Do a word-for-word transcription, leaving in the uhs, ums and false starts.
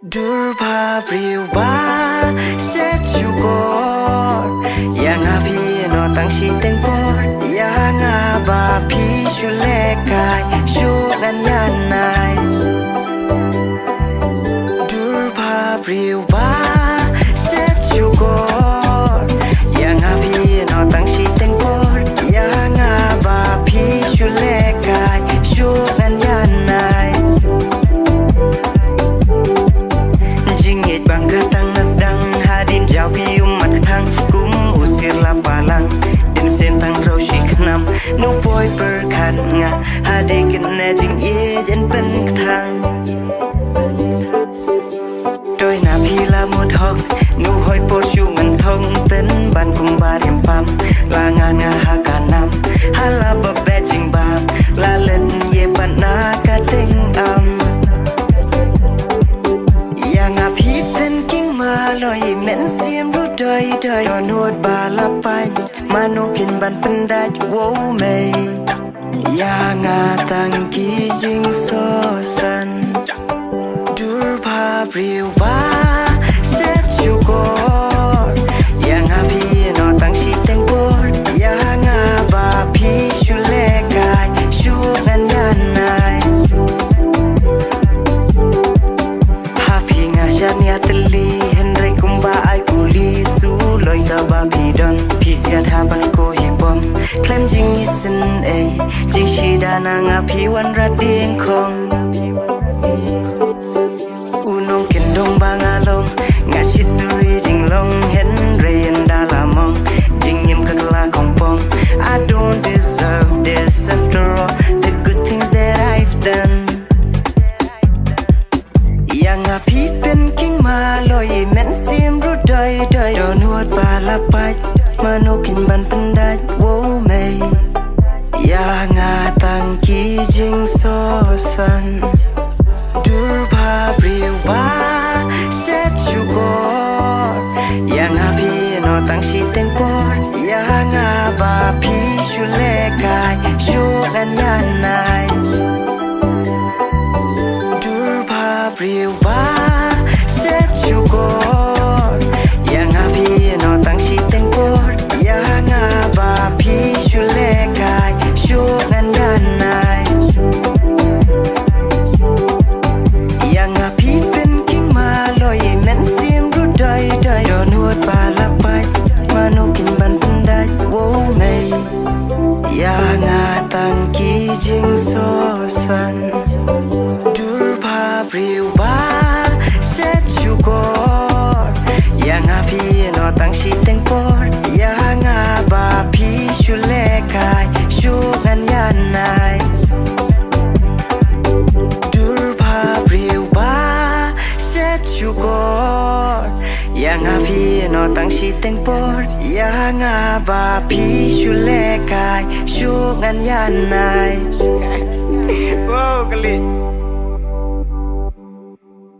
Dur bha briew ba shet shukor, ïa nga phi noh tang shiteng por, ïa nga ba phi shu lehkai shu ngan ïa nai. Dur bha briew ba shet shukor, ïa nga phi noh tang shiteng por, ïa nga ba phi shu lehkai shu ngan ïa nai. Jingngeit bang ka tang na sdang, hadien jaw phi ym mat kthang, kum u sir la palang, im sem tang rau shi khnam, no poi pyrkhat nga, hadien kine jingïeit yn pynkthang. Doi na phi la mut hok, nu hoi por shu ngan thong, pynban kum ba riam pam, la ngan nga ha ka nam, ha la ba bejing bam, la len ye pat na ka teng am. Ïa nga phi pynking maloi, men siem ru doi doi, don wot ba la pain, mano kin ban pyndait wow mei. Ïa nga tang ki jingsosan. Dur bha briew ba shet shukor, ïa nga phi noh tang shiteng por, ïa nga ba phi shu lehkai shu ngan ïa nai. Ha phi nga shan ïa tylli, hynrei kumba ai kuli, su loi kaba phi don, phi siat ha ban ko hi pom, klem jingisynei, jingshida na nga phi wanrah diengkhong. U nongkyndong ba nga long, nga shisuri jinglong, hynrei ynda la mong, jingim ka kylla khongpong. I don't deserve this after all the good things that I've done. Ïa nga phi pynking maloi, men siem ru doi doi, don wot ba la pait, mano kin ban pyndait wow mei. Ïa nga tang ki jingsosan. Dur bha briew ba shet shukor, ïa nga phi noh tang shiteng por, ïa nga ba phi shu lehkai shu ngan ïa nai. Dur bha briew ba shet shukor, ïa nga phi noh tang shiteng por, ïa nga ba phi shu lehkai shu ngan ïa nai. Ïa nga phi pynking maloi, men siem ru doi doi, don wot ba la pait, mano kin ban pyndait wow mei. Ïa nga tang ki jingsosan. Dur bha briew ba shet shukor, ïa nga phi noh tang shiteng por, ïa nga ba phi shu lehkai shu ngan ïa nai. Dur bha briew ba shet shukor, ïa nga phi noh tang shiteng por, ïa nga ba phi shu lehkai shu ngan ïa nai. Wow, kali.